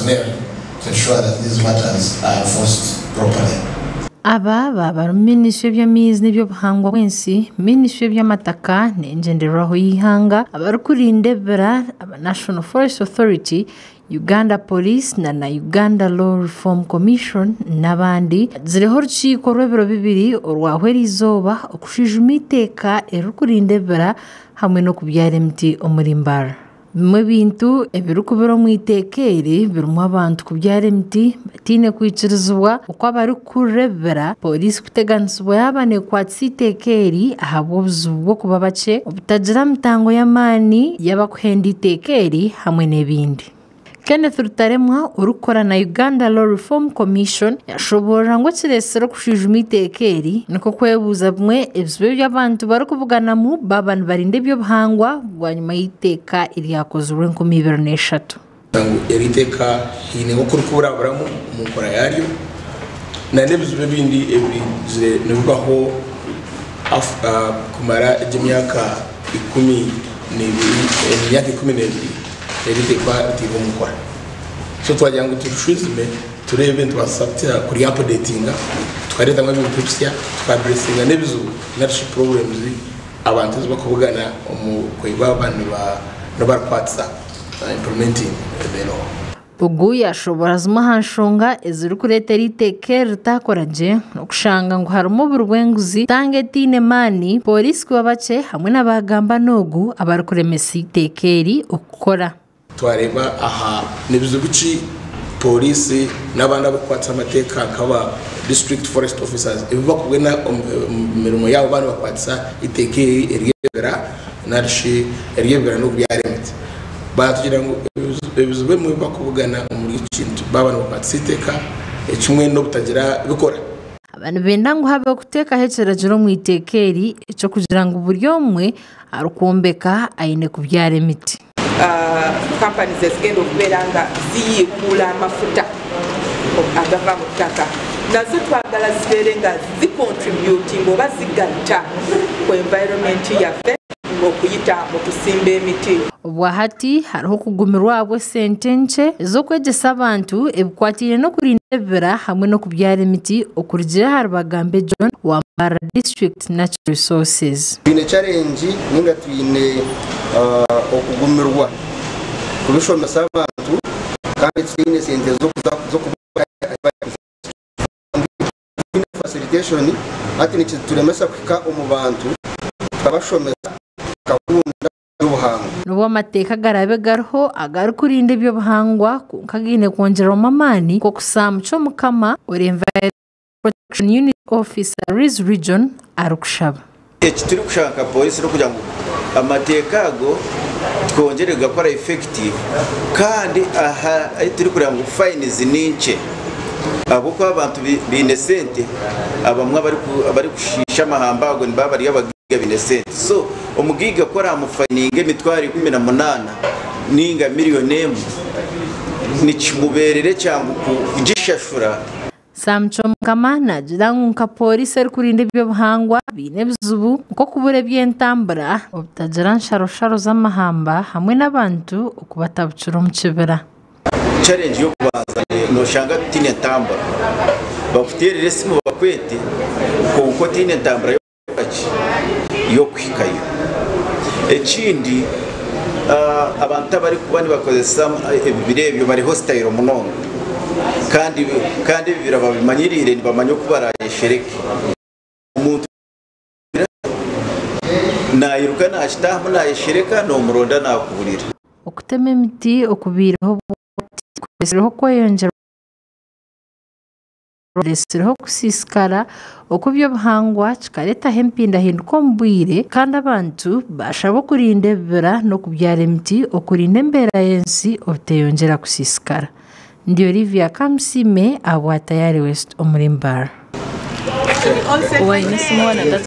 personnel to ensure that these matters are enforced properly. Aba baaba bari minisitule y'eby'amaizi n'eby'obuhangwa bw'ensi, minisitule y'eby'amataka n'engyenderwaho y'eihanga, abarikurinda ebibira aba National Forest Authority, Uganda Police na na Uganda Law Reform Commission n'abandi bagizireho orukiiko rw'ebiro bibiri orwahwa eriizooba okushwijuma eiteeka eririkurinda ebibira hamwe n'okubyara emiti omuri Mbarara. Bimwe ebintu ebirikubura omu iteeka eri birimu abantu kubyara emiti bataine kwikirizibwa, oku abarikukurira ebibira, pooriisi kuteganisibwa yaaba neekwatisa eiteeka eri ahabw'obuzibu bw'okuba bakye, obutagira mitango y'amaani y'abarikuhenda eiteeka eri hamwe n'ebindi. Kenneth Rutaremwa orikukora na Uganda Law Reform Commission yashoboorora ngu ekireetsire okushwijuma eiteeka eri nikwo kwebuuza bimwe ebizibu ebi abantu barikubuganamu baaba nibarinda eby'obuhangwa bwanyima y'eiteeka eryakozirwe 2003. Ngu eri iteeka haine oku ririkuburaburamu omu nkora yaaryo n'ebizibu ebindi ebizire nibibaho kumara egi emyaka 12 eri iteeka ritairwe omu nkora. So twagira ngu turishwijume tureebe nitubaasa tuta kuri apudeetinga tukareetamu ebintu ebisya tuka-addressinga n'ebizibu narishi problems abantu ezi barikubugana omu baaba nibarikwatisa implementing the law. Ogu yashoboora zimwe aha nshonga ezirikureetera eiteeka eri ritakora gye n'okushanga ngu harimu oburi bw'enguzi, kutanga etaine maani, pooriisi kuba bakye hamwe n'abagamba n'ogu abarikuremesa eiteeka eri okukora. Twareeba aha nibizibu ki pooriisi n'abandi abarikukwatisa amateeka nk'aba district forest officers ebi barikubona omu mirimo yaabo baaba nibakwatisa eiteeka eri ery'ebibira narishi ery'ebibira n'okubyara emiti. Baatugira ngu ebizibu ebimwe ebi barikubugana omuri eki kintu baaba nibakwatisa eiteeka ekimwe n'obutagira bikora. Aba nibenda ngu habeho kuteekaho ekiragiro omu iteeka eri eky'okugira ngu buri omwe arikwombeka aine kubyara emiti. Companies ezigenda okubeera nga ziyiikuula amafuta agava mu ttaka nazo twagala zibeere nga zicontributing oba zigatta ku environment yaffe okuyita mu kusimba emiti. Obwahati hariho okugumirwa ahabw'esente nkye ez'okwegyesa abantu ebikwataine n'okurinda ebibira hamwe n'okubyara emiti okurugiirira ahari Bagambe John wa Mbarara District Natural Resources. Twine challenge ninga twine okugumirwa kubishomesa abantu kandi tutaine sente z'okubaha facilitation hati nikituremesa kuhika omu bantu tukabashomesa tukakunda eby'obuhangwa. N'obu amateeka garaabe gariho agarikurinda eby'obuhangwa kwonka gaine kwongyerwamu amaani nk'oku Sam Kyomukama ori Environmental Protection Unit Officer Rwizi Region arikushaba. Eki turikushaba nka pooriisi n'okugira ngu amateeka ago twongyere kugakora effective kandi aha ahu turikureeba ngu fines ni nkye ahabw'okuba abantu baine sente abamwe abarikushiisha amahamba ago nibaba bari abagaiga baine sente so omugaiga ku oramufayininga emitwaro 18 ninga miriyoni emwe nikimubeerera ekyangu kugishashura. Sam Kyomukama naagira ngu nka pooriisi erikurinda eby'obuhangwa baine ebizibu nk'okubura eby'entambura, obutagira nsharosharo z'amahamba hamwe n'abantu okubatabukira omu kibira. Challenge y'okubanza noshanga tutaine ntambura bakuteerera esimu bakwete kwonka otaine ntambura y'okuhikayo. Ekindi abantu abarikuba nibakozesa ebibira ebyo bari hostile munonga kandi kandi ebibira babimanyiriire nibamanya oku barayeshereke. Omuntu nayiruka nakitaahamu nayeshereka nomuronda nakuburira. Okutema emiti okubaireho kuretsireho okweyongyera kuretsireho okusiisikara okw'eby'obuhangwa kikareetaho empindahinduka omu bwire kandi abantu bashaba okurinda ebibira n'okubyara emiti okurinda embeera y'ensi obuteyongyera kusiisikara. Ndi Olivia Kamusime ahabwa Tayari West omuri Mbarara.